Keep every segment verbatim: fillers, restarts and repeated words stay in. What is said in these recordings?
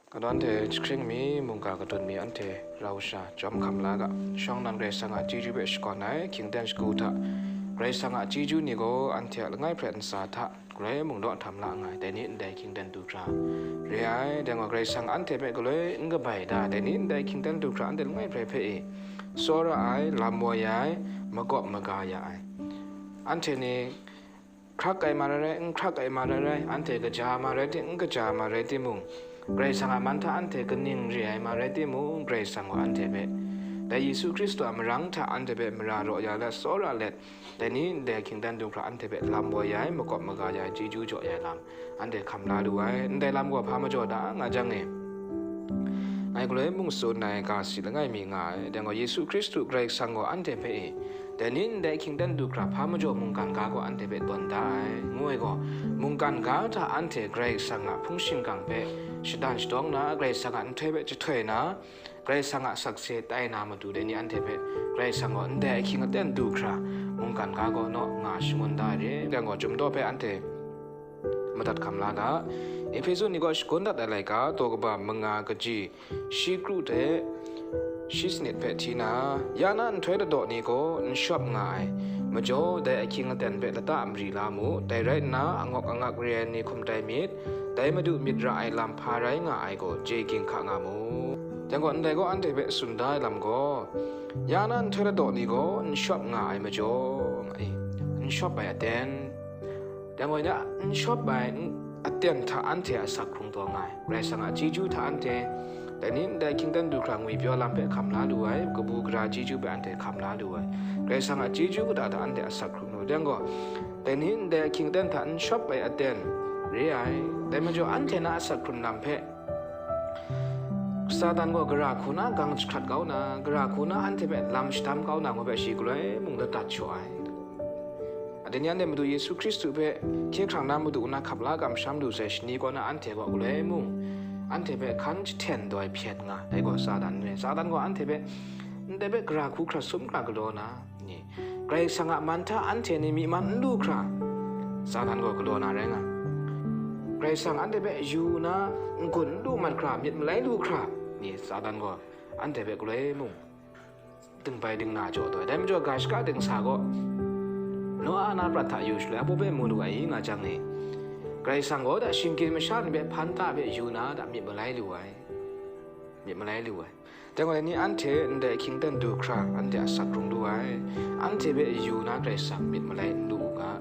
Kanawn hte jahkring mi, mungga kadun mi anhte rau sha jawm hkam la ga. Shawng nnan Karai Kasang a chyeju hpe shakawn ai hkying ten shagu hta, Karai Kasang a chyeju ni gaw anhte a langai hprai ntsa hta galoi mung law htam la nga ai, dai ni ndai hkying ten du hkra re ai. Dai gaw, Karai Kasang anhte hpe galoi n kabai da ai, dai ni ndai hkying ten du hkra anhte langai hprai hpe e tsawra ai, lam woi ai, makawp maga ya ai. Anhte ni hkrak ai ma rai rai, n hkrak ai ma rai rai, anhte kaja ma rai ting, n kaja ma rai timung, Karai Kasang a man hta anhte kaning re ai ma rai timung, Karai Kasang gaw anhte hpe, dai Yesu Hkristu a marang hta anhte hpe mara raw ya let, tsawra let, dai ni ndai hkying ten du hkra anhte hpe lam woi ya ai, makawp maga ya ai, chyeju jaw ya ai lam anhte hkam la lu ai. Ndai lam gaw hpa majaw da nga jang e, ngai galoi mung tsun ai ga si langai mi nga ai. Dai gaw, Yesu Hkristu Karai Kasang gaw anhte hpe e, dai ni ndai hkying ten du hkra hpa majaw mungkan ga gaw anhte hpe tawn da ai, ngu ai gaw, mungkan ga hta anhte Karai Kasang a hpung shingkang hpe shadan shadawng na, Karai Kasang a nhtoi hpe jahtoi na, Karai Kasang a sakse tai na matu dai ni anhte hpe Karai Kasang gaw ndai ahkying aten du hkra mungkan ga gaw naw nga shangun da ai re. Dai gaw, Chyum daw hpe anhte madat hkam la ga. Ehpesu ni kaw shagun dat ai laika, daw kaba manga kaji, shi kru hte shi sanit hpe hti na, ya na nhtoi ladaw ni gaw n shawp nga ai majaw, dai ahkying aten hpe lata mari la mu. Dai rai nna, angawk angak re ai ni hkum tai myit, dai Madu myit ra ai lam hpa rai nga ai gaw chye ginhka nga mu. Dai gaw, ndai gaw anhte hpe tsun da ai lam gaw, ya na nhtoi ladaw ni gaw n shawp nga ai majaw, nga i, n shawp ai aten, dai gaw, ya n shawp ai n-, aten hta anhte a asak hkrung taw nga ai. Karai Kasang a chyeju hta anhte, dai ni ndai hkying ten du hkra ngwipyaw lam hpe hkam la lu ai, kabu gara chyeju hpe anhte hkam la lu ai, Karai Kasang a chyeju kata hta anhte a asak hkrung lu ai. Dai gaw, dai ni ndai ahkying aten hta n shawp ai aten re ai. Dai majaw, anhte na a asak hkrun lam hpe Satan gaw gara hku na gang jahkrat kau na, gara hku na anhte hpe lam shadam kau na ngu hpe shi galoi mung ladat shaw ai. Dai ni anhte Madu Yesu Hkristu hpe hkye hkrang na madu nna hkap la kamsham lu sai shani kaw na anhte gaw galoi mung, anhte hpe hkan jahten doi hpyen nga, dai gaw Satan re. Satan gaw anhte hpe ndai hpe gara hku hkra sum hkra galaw na, ni, Karai Kasang a man hta anhte ni myi man n lu hkra, Satan gaw galaw na rai nga. Karai Kasang anhte hpe yu na n-gun n lu mat hkra, myit malai lu hkra, ni, Satan gaw anhte hpe galoi mung dingbai dingna jaw taw ai. Dai majaw, ga shaka dingsa gaw, Noa a na prat hta yu shaloi, apu hpe mu lu ai i nga jang e, Karai Kasang gaw da shinggyim masha ni hpe hpan ta hpe yu na da myit malai lu ai, myit malai lu ai. Dai gaw, dai ni anhte ndai ahkying ten du hkra anhte a asak hkrung lu ai. Anhte hpe yu na Karai Kasang myit malai n lu u ga.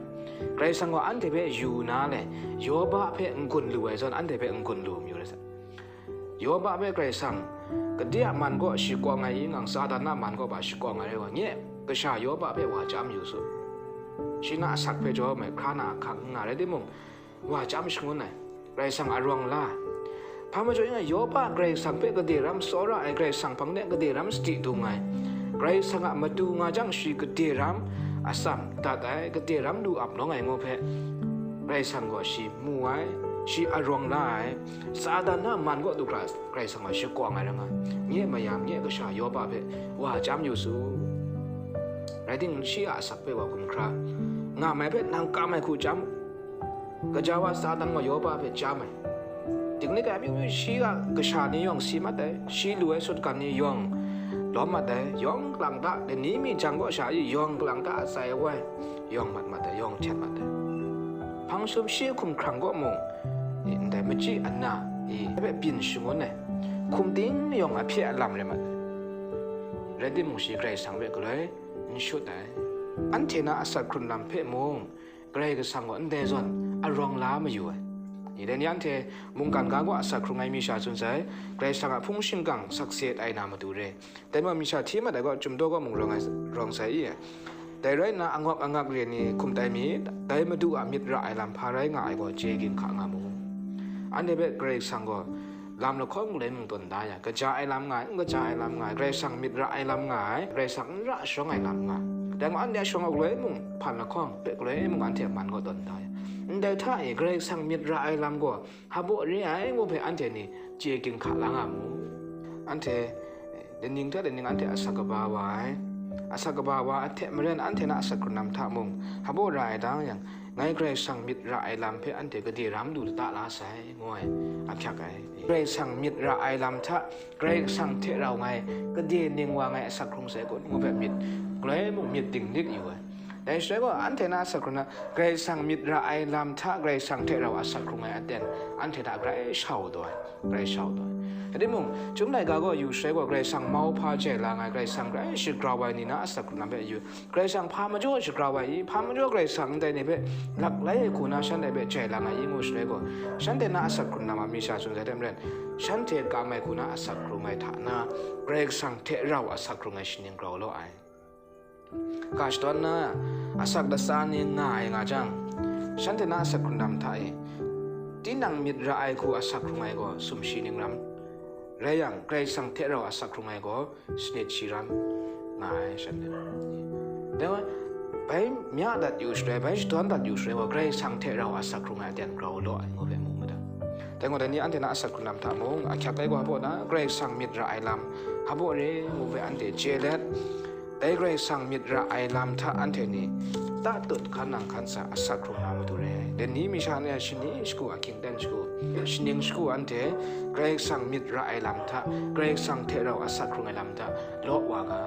Karai Kasang gaw anhte hpe yu na le, Yoba hpe n-gun lu ai zawn, anhte hpe n-gun lu mayu rai sa. Yoba hpe Karai Kasang, gade a man kaw shi kawng ai i, ngang Satan a man kaw ba shi kawng ai rai wa, nye kasha Yoba hpe wa chyam yu su. Shi na asak hpe jaw mai, hkra na ahkang n nga rai timung, wa chyam shangun ai, Karai Kasang a rawng la ai. Hpa majaw yang, Yoba Karai Kasang hpe gade ram tsawra ai, Karai Kasang hpang de gade ram sadi dung ai, Karai Kasang a matu nga jang shi gade ram atsam dat ai, gade ram lu ap nawng ai ngu hpe, Karai Kasang gaw shi mu ai, shi a rawng la ai. Satan a man kaw du hkra Karai Kasang gaw shi kawng ai rai nga, nye mayam, nye kasha Yoba hpe wa chyam yu su. Rai timung, shi a asak hpe wa hkum hkra nga mai hpe nang kam ai hku chyam. Gaja wa Satan gaw Yoba hpe chyam ai. Dinglik ai amyu myu shi a kasha ni yawng si mat ai, shi lu ai sutgan ni yawng lawm mat ai, yawng kalang ta, lani mi jang kaw sha i yawng kalang ta atsai awai, yawng mat mat ai, yawng hten mat ai. Hpang shum shi hkum hkrang kaw mung, i, ndai machyi ana, i, hpe byin shangun ai, hkum ting yawng ahpye alam rai mat ai. Rai timung, shi Karai Kasang hpe galoi n shut ai. Anhte na asak hkrun lam hpe mung, Karai Kasang gaw ndai zawn a rawng la mayu ai. Ni dai ni anhte mungkan ga gaw asak hkrung ai mi sha tsun sai, Karai Kasang a hpung shingkang sakse tai na matu re. Dai ma mi sha hti mat ai gaw, Chyum daw gaw mung rawng ai, rawng sai i? Dai rai nna, angawk angak re ni hkum tai mi, dai Madu a myit ra ai lam hpa rai nga ai gaw, chye ginhka nga mu. Anhte hpe Karai Kasang gaw lam lahkawng galoi mung tawn da ya, kaja ai lam nga ai, n kaja ai lam nga ai, Karai Kasang myit ra ai lam nga ai, Karai Kasang n ra shawng ai lam nga ai. Dai gaw, anhte a shawng a galoi mung, hpan lahkawng hpe galoi mung anhte a man gaw tawn da ya. Ndai hta e, Karai Kasang myit ra ai lam gaw hpabaw re ai ngu hpe anhte ni chye ginhka la nga mu. Anhte, eh, laning hta laning anhte asak kaba wa ai, asak kaba wa ai hte maren anhte na asak hkrun lam hta mung hpabaw ra ai da yang, Ngai Karai Kasang myit ra ai lam hpe anhte gade ram lu lata la sai, ngu ai, ahkyak ai. Karai Kasang myit ra ai lam hta, Karai Kasang hte rau ngai gade ning wa ngai asak hkrung sai kun, ngu hpe myit, galoi mung myit dinglik yu ai. Dai shaloi gaw, anhte na asak hkrung na, Karai Kasang myit ra ai lam hta, Karai Kasang hte rau asak hkrung ai aten, anhte hta grai shau taw ai, grai shau taw ai. Rai timung, Chyum laika gaw yu shaloi gaw, Karai Kasang mauhpa jai la ngai, Karai Kasang grai shagrau ai ni na asak hkrung na hpe yu, Karai Kasang hpa majaw shagrau ai i, hpa majaw Karai Kasang ndai ni hpe lak lai ai hku na shanhte hpe jai lang ai i, ngu shaloi gaw, shanhte na asak hkrung na ma mi sha tsun sai hte maren, shanhte kam ai hku na asak hkrung ai hta na, Karai Kasang hte rau asak hkrung ai shaning grau law ai. Ga shadawn na, asak latsa ni nga ai nga jang, shanhte na asak hkrung na hta e, tinang myit ra ai hku asak hkrung ai gaw sumshi ning ram, rai yang, Karai Kasang hte rau asak hkrung ai gaw sanit shi ram nga ai shanhte. Dai wa, bai mya dat yu shaloi, bai shadawn dat yu shaloi gaw, Karai Kasang hte rau asak hkrung ai aten grau law ai, ngu hpe mu mu dat. Dai gaw, dai ni anhte na asak hkrung lam hta mung, ahkyak ai gaw hpaw na, Karai Kasang myit ra ai lam hpaw re, ngu hpe anhte chye let, dai Karai Kasang myit ra ai lam hta anhte ni tatut hkan nang hkan sa asak hkrung na matu re ai. Dai ni mi sha ni a shani shagu, ahkying ten shagu, shaning shagu anhte Karai Kasang myit ra ai lam hta, Karai Kasang hte rau asak hkrung ai lam hta law wa ga.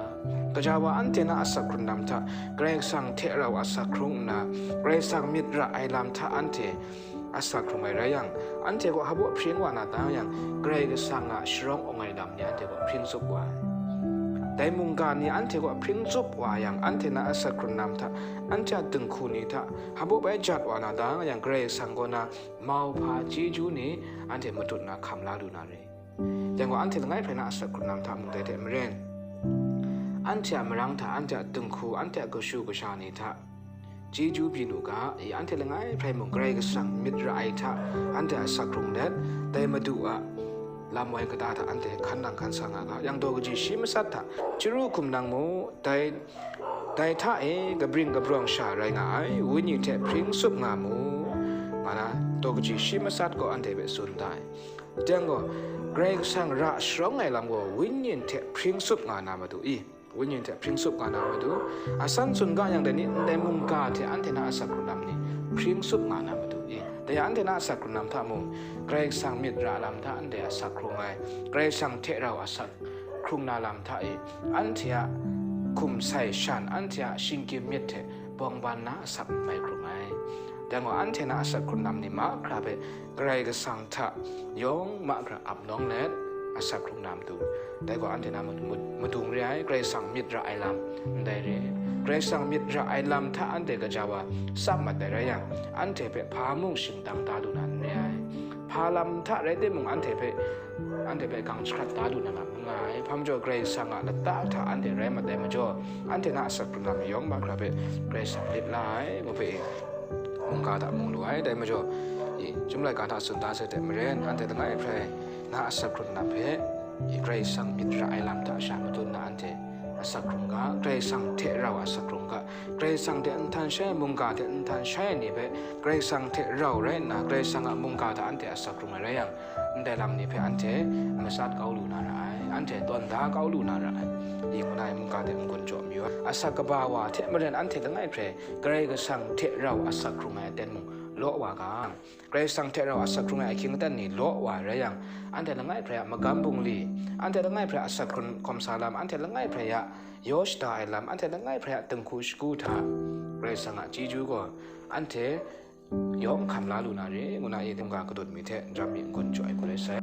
Gaja wa anhte na asak hkrung lam hta, Karai Kasang hte rau asak hkrung nna, Karai Kasang myit ra ai lam hta anhte asak hkrung ai rai yang, anhte gaw hpaw hpring wa na tang yang, Karai Kasang a sharawng awng ai lam ni anhte gaw hpring tsup wa ai. Dai mungga ni anhte gaw hpring tsup wa yang, anhte na asak hkrung lam hta, anhte a dinghku ni hta, hpaw bai jat wa na tang yang, Karai Kasang kaw na mauhpa chyeju ni anhte matut na hkam la lu na re. Dai gaw, anhte langai hpe na asak hkrung lam hta mung dai hte maren, anhte a marang hta, anhte a dinghku, anhte a kashu kasha ni hta chyeju byin u ga, i anhte langai hpe mung Karai Kasang myit ra ai hta anhte asak hkrung let, dai Madu a lam wai kata hta anhte hkan nang hkan sa nga ga, yang daw kaji shi masat hta chyeru hkum nang mu, dai, dai hta e kabring kabrawng sha rai nga ai Wenyi hte hpring tsup nga mu, nga na daw kaji shi masat gaw anhte hpe tsun da ai. Dai gaw, Karai Kasang ra sharawng ai lam gaw Wenyi hte hpring tsup nga na matu i? Wenyi hte hpring tsup nga na matu, asan tsun ga yang dai ni ndai mungga hte anhte na asak hkrung lam ni hpring tsup nga na matu i? Dai anhte na asak hkrung lam hta mung, Karai Kasang myit ra lam hta anhte asak hkrung ai, Karai Kasang hte rau asak hkrung na lam hta e, anhte a hkum sai shan, anhte a shinggyim myit hte bawng ban na asak n mai hkrung ai. Dai gaw, anhte na asak hkrung lam ni mahkra hpe Karai Kasang hta yawng mahkra ap nawng let asak hkrung na matu, dai gaw anhte na matu, matu, madung re ai, Karai Kasang myit ra ai lam ndai re. Karai Kasang myit ra ai lam hta anhte gaja wa tsap mat ai rai yang, anhte hpe hpa mung shingtang da lu na n re ai. Hpa lam hta rai timung, anhte hpe, anhte hpe gang jahkrat da lu na lam n nga ai. Hpa majaw, Karai Kasang a lata hta anhte rai mat ai majaw, anhte na asak hkrung lam yawng mahkra hpe Karai Kasang lit la ai, ngu hpe mungga hta mung lu ai. Dai majaw, i, Chyum laika hta tsun da sai hte maren, anhte langai hpe na asak hkrung lam hpe, i, Karai Kasang myit ra ai lam hta sha matut na anhte asak hkrung ga, Karai Kasang hte rau asak hkrung ga, Karai Kasang hte nhtan shai ai mungga hte nhtan shai ai ni hpe, Karai Kasang hte rau rai nna, Karai Kasang a mungga hta anhte asak hkrung ai rai yang, ndai lam ni hpe anhte masat kau lu na ra ai, anhte tawn da kau lu na ra ai. I, ngu na ai mungga hte n-gun jaw mayu ai. Asak kaba wa hte maren anhte langai hpe Karai Kasang hte rau asak hkrung ai aten mung law wa ga, Karai Kasang hte rau asak hkrung ai ahkying aten ni law wa ai rai yang, anhte langai hpe a magam bungli, anhte langai hpe a asak hkrung hkawm sa lam, anhte langai hpe a yaw shada ai lam, anhte langai hpe a dinghku shagu hta Karai Kasang a chyeju gaw anhte yawng hkam la lu na re, ngu na i mungga kadut mi hte n-ram mi n-gun jaw ai hku rai sai.